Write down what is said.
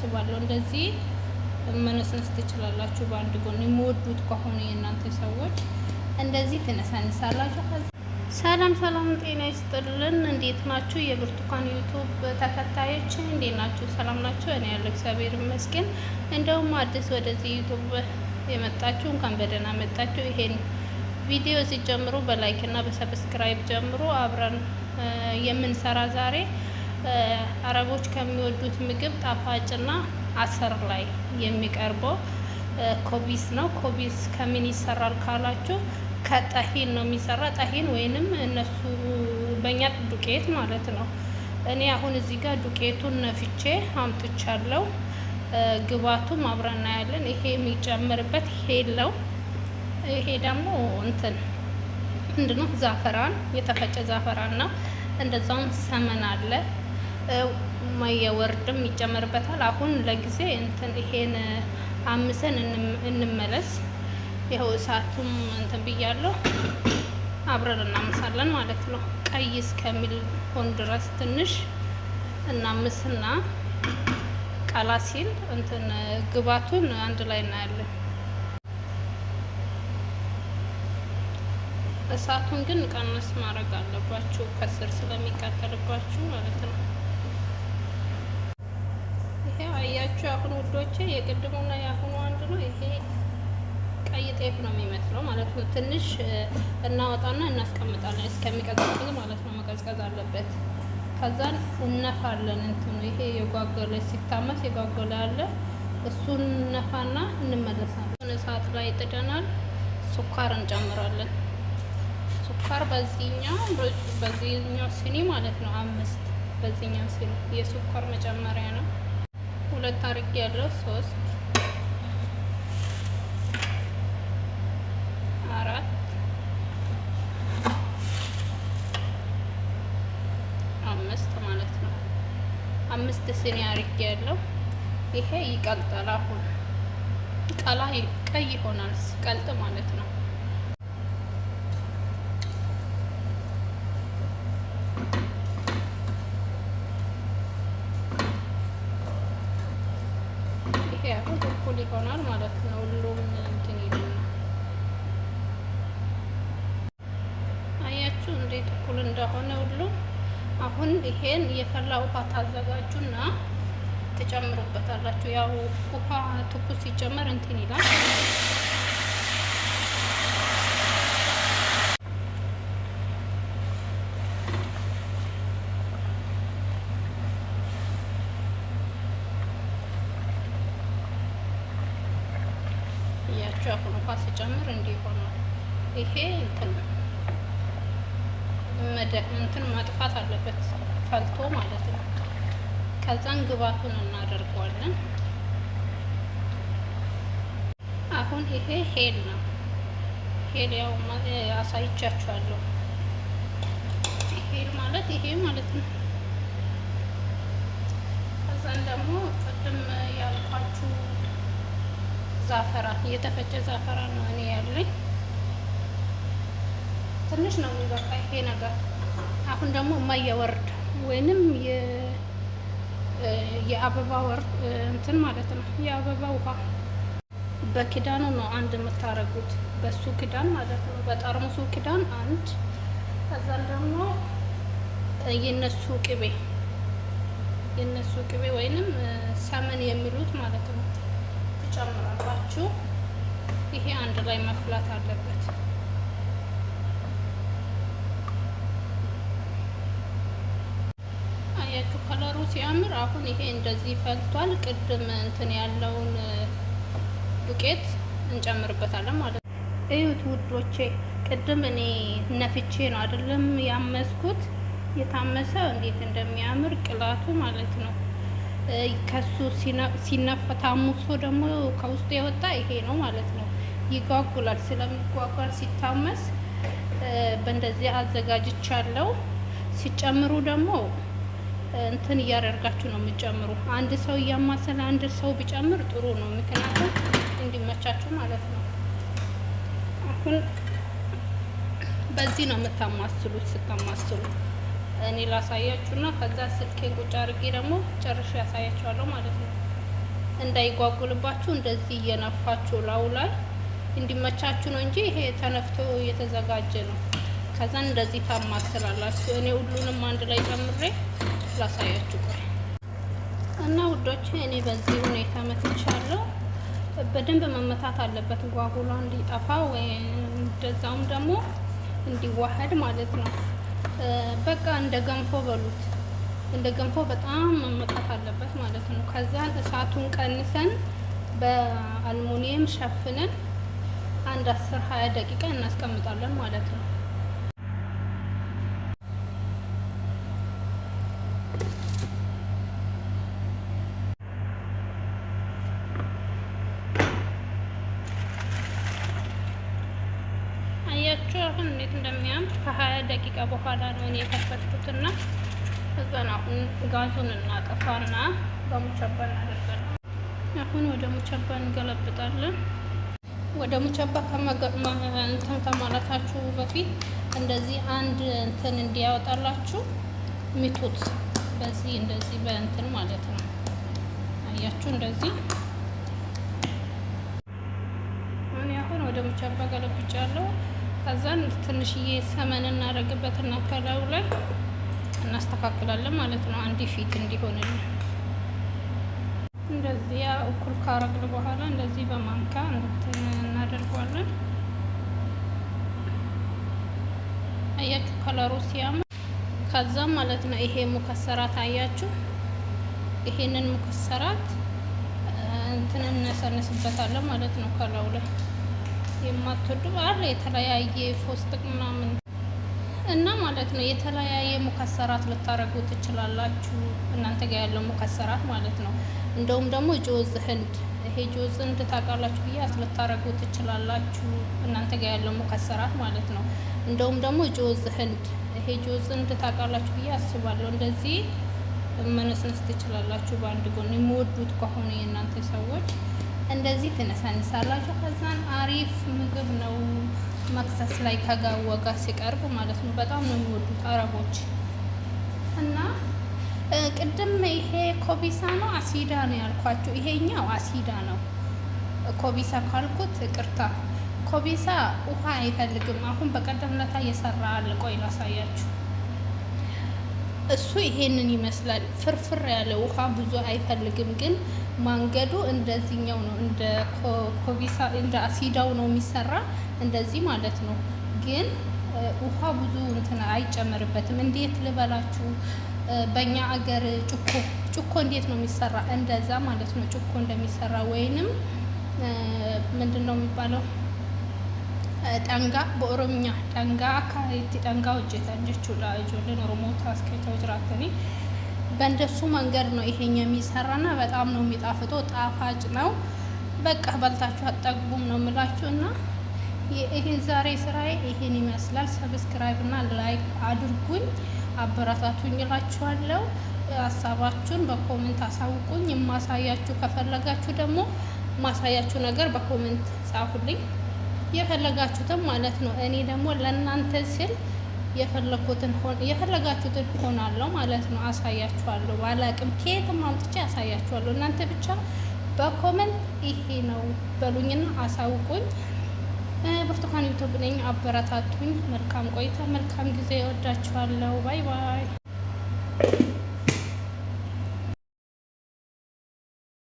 አስባለሁ። እንደዚህ መነስነስ ትችላላችሁ። በአንድ ጎን የሚወዱት ከሆነ የእናንተ ሰዎች እንደዚህ ትነሳንሳላችሁ። ሰላም ሰላም፣ ጤና ይስጥልን። እንዴት ናችሁ? የብርቱካን ዩቱብ ተከታዮች እንዴት ናችሁ? ሰላም ናችሁ? እኔ ያለው እግዚአብሔር ይመስገን። እንደውም አዲስ ወደዚህ ዩቱብ የመጣችሁ እንኳን በደህና መጣችሁ። ይሄን ቪዲዮ ሲጀምሩ በ like እና በ subscribe ጀምሮ አብረን የምንሰራ ዛሬ አረቦች ከሚወዱት ምግብ ጣፋጭና አሰር ላይ የሚቀርበው ኮቢስ ነው። ኮቢስ ከምን ይሰራል ካላችሁ ከጠሂን ነው የሚሰራ። ጠሂን ወይንም እነሱ በእኛ ዱቄት ማለት ነው። እኔ አሁን እዚህ ጋር ዱቄቱን ነፍቼ አምጥቻለሁ። ግባቱም አብረን እናያለን። ይሄ የሚጨምርበት ሄለው ይሄ ደግሞ እንትን ምንድነው ዛፈራን፣ የተፈጨ ዛፈራን ነው። እንደዛውም ሰመን አለ ማየወርድም ይጨመርበታል። አሁን ለጊዜ እንትን ይሄን አምሰን እንመለስ። ይኸው እሳቱም እንትን ብያለሁ። አብረን እናምሳለን ማለት ነው። ቀይ እስከሚል ሆን ድረስ ትንሽ እናምስና ቀላ ሲል እንትን ግባቱን አንድ ላይ እናያለን። እሳቱን ግን ቀነስ ማድረግ አለባችሁ ከስር ስለሚቃጠልባችሁ ማለት ነው። ይሄ አያችሁ አሁን ውዶቼ የቅድሙና የአሁኑ አንድ ነው። ይሄ ቀይ ጤፍ ነው የሚመስለው ማለት ነው። ትንሽ እናወጣና እናስቀምጣለን እስከሚቀዘቅዝ ማለት ነው። መቀዝቀዝ አለበት። ከዛን እነፋለን። እንትኑ ይሄ የጓገለ ሲታመስ የጓገለ አለ። እሱን እነፋና እንመለሳለን። እሳት ላይ ጥደናል። ስኳር እንጨምራለን። ስኳር በዚህኛው ስኒ ማለት ነው 5 በዚህኛው ስኒ የስኳር መጨመሪያ ነው። 2 አርጌ ያለው 3 4 5 ማለት ነው። 5 ስኒ አርጌ ያለው ይሄ ይቀልጣል። አሁን ቀላ ቀይ ይሆናል ሲቀልጥ ማለት ነው። ይሄ አሁን እኩል ይሆናል ማለት ነው። ሁሉም እንትን ይልና አያችሁ እንዴት እኩል እንደሆነ ሁሉ። አሁን ይሄን የፈላ ውሃ ታዘጋጁና ትጨምሩበታላችሁ። ያው ውሃ ትኩስ ሲጨመር እንትን ይላል። እያችሁ አሁን ውሃ ሲጨምር እንዲህ ይሆናል። ይሄ እንትን እንትን ማጥፋት አለበት ፈልቶ ማለት ነው። ከዛን ግባቱን እናደርገዋለን። አሁን ይሄ ሄል ነው። ሄል ያው አሳይቻችኋለሁ። ሄል ማለት ይሄ ማለት ነው። ከዛን ደግሞ ቅድም ያልኳችሁ ዛፈራ የተፈጨ ዛፈራ ነው እኔ ያለኝ። ትንሽ ነው የሚበቃ ይሄ ነገር። አሁን ደግሞ የማየወርድ ወይንም የአበባ ወርድ እንትን ማለት ነው። የአበባ ውሃ በኪዳኑ ነው አንድ የምታረጉት፣ በሱ ክዳን ማለት ነው። በጠርሙሱ ክዳን አንድ። ከዛን ደግሞ የነሱ ቅቤ የነሱ ቅቤ ወይንም ሰመን የሚሉት ማለት ነው ትጨምራላችሁ። ይሄ አንድ ላይ መፍላት አለበት። አያችሁ ከለሩ ሲያምር። አሁን ይሄ እንደዚህ ፈልቷል። ቅድም እንትን ያለውን ዱቄት እንጨምርበታለን ማለት ነው። እዩት ውዶቼ፣ ቅድም እኔ ነፍቼ ነው አይደለም ያመስኩት። የታመሰ እንዴት እንደሚያምር ቅላቱ ማለት ነው። ከሱ ሲነፋ ታሙሶ ደግሞ ከውስጡ የወጣ ይሄ ነው ማለት ነው። ይጓጉላል። ስለሚጓጓል ሲታመስ በእንደዚህ አዘጋጅቻለሁ። ሲጨምሩ ደግሞ እንትን እያደርጋችሁ ነው የምትጨምሩ። አንድ ሰው እያማሰለ አንድ ሰው ቢጨምር ጥሩ ነው። ምክንያቱም እንዲመቻችሁ ማለት ነው። አሁን በዚህ ነው የምታማስሉት። ስታማስሉ እኔ ላሳያችሁና ከዛ ስልኬን ቁጭ አድርጌ ደግሞ ጨርሼ ያሳያችኋለሁ ማለት ነው። እንዳይጓጉልባችሁ እንደዚህ እየነፋችሁ ላዩ ላይ እንዲመቻችሁ ነው እንጂ ይሄ ተነፍቶ እየተዘጋጀ ነው። ከዛ እንደዚህ ታማስላላችሁ። እኔ ሁሉንም አንድ ላይ ጨምሬ ላሳያችሁ። ቆይ እና ውዶች እኔ በዚህ ሁኔታ መትቻለሁ። በደንብ መመታት አለበት ጓጉሏ እንዲጠፋ ወይ እንደዛውም ደግሞ እንዲዋሃድ ማለት ነው። በቃ እንደ ገንፎ በሉት፣ እንደ ገንፎ በጣም መመታት አለበት ማለት ነው። ከዛ እሳቱን ቀንሰን በአልሙኒየም ሸፍነን አንድ 10 20 ደቂቃ እናስቀምጣለን ማለት ነው። አያችሁ አሁን እንዴት እንደሚያምር ከ20 ደቂቃ በኋላ ነው እኔ የከፈትኩትና ከዛን አሁን ጋዙን እናጠፋና በ مشبك እናደርጋለን። አሁን ወደ مشبك እንገለብጣለን። ወደ مشبك እንትን ከማለታችሁ በፊት እንደዚህ አንድ እንትን እንዲያወጣላችሁ ምቱት። በዚህ እንደዚህ በእንትን ማለት ነው። አያችሁ እንደዚህ እኔ አሁን ወደ مشبك ገለብጫለሁ። ከዛን ትንሽዬ سمن እናደርግበትና ከላዩ ላይ እናስተካክላለን ማለት ነው። አንድ ፊት እንዲሆንልን እንደዚያ እኩል ካረግን በኋላ እንደዚህ በማንካ እንትን እናደርገዋለን። አያችሁ ከለሩ ሲያምር። ከዛም ማለት ነው ይሄ مكسرات አያችሁ፣ ይሄንን مكسرات እንትን እነሰንስበታለን ማለት ነው ከላዩ ላይ የማትወዱ አለ የተለያየ فستق ምናምን እና ማለት ነው የተለያየ مكسرات ልታረጉ ትችላላችሁ። እናንተ ጋር ያለው مكسرات ማለት ነው። እንደውም ደግሞ جوز هند ይሄ جوز هند ታውቃላችሁ ብዬ ልታረጉ ትችላላችሁ። እናንተ ጋር ያለው مكسرات ማለት ነው። እንደውም ደግሞ جوز هند ይሄ جوز هند ታውቃላችሁ ብዬ አስባለሁ። እንደዚህ መነስነስ ትችላላችሁ በአንድ ጎን የሚወዱት ከሆነ የእናንተ ሰዎች እንደዚህ ትነሳንሳላችሁ። ከዛን አሪፍ ምግብ ነው። መክሰስ ላይ ከጋወጋ ሲቀርብ ማለት ነው። በጣም ነው የሚወዱት አረቦች። እና ቅድም ይሄ كبسة ነው عصيدة ነው ያልኳችሁ። ይሄኛው عصيدة ነው። كبسة ካልኩት ይቅርታ፣ كبسة ውሃ አይፈልግም። አሁን በቀደም ለታ እየሰራ አለ። ቆይ ላሳያችሁ። እሱ ይሄንን ይመስላል። ፍርፍር ያለ ውሃ ብዙ አይፈልግም፣ ግን ማንገዱ እንደዚህኛው ነው። እንደ كبسة እንደ عصيدة ው ነው የሚሰራ እንደዚህ ማለት ነው። ግን ውሃ ብዙ እንትን አይጨመርበትም። እንዴት ልበላችሁ፣ በእኛ አገር ጭኮ ጭኮ እንዴት ነው የሚሰራ? እንደዛ ማለት ነው። ጭኮ እንደሚሰራ ወይንም ምንድን ነው የሚባለው dhangaa በኦሮምኛ dhangaa akka itti dhangaa hojjetan jechuudha ijoolleen Oromoo as keessa jiraatanii በእንደሱ መንገድ ነው ይሄኛው የሚሰራና በጣም ነው የሚጣፍጠው። ጣፋጭ ነው። በቃ በልታችሁ አጠግቡም ነው የምላችሁ። እና ይሄን ዛሬ ስራዬ ይሄን ይመስላል። Subscribe እና like አድርጉኝ፣ አበረታቱኝ እላችኋለሁ። ሀሳባችሁን በ comment አሳውቁኝ። የማሳያችሁ ከፈለጋችሁ ደግሞ ማሳያችሁ ነገር በ comment ጻፉልኝ፣ የፈለጋችሁትን ማለት ነው። እኔ ደግሞ ለእናንተ ስል የፈለኩትን የፈለጋችሁትን ሆናለሁ ማለት ነው። አሳያችኋለሁ። ባላቅም ከየትም አምጥቼ አሳያችኋለሁ። እናንተ ብቻ በ comment ይሄ ነው በሉኝና አሳውቁኝ። ብርቱካን ዩቱብ ነኝ። አበረታቱኝ። መልካም ቆይታ፣ መልካም ጊዜ። እወዳችኋለሁ። Bye bye።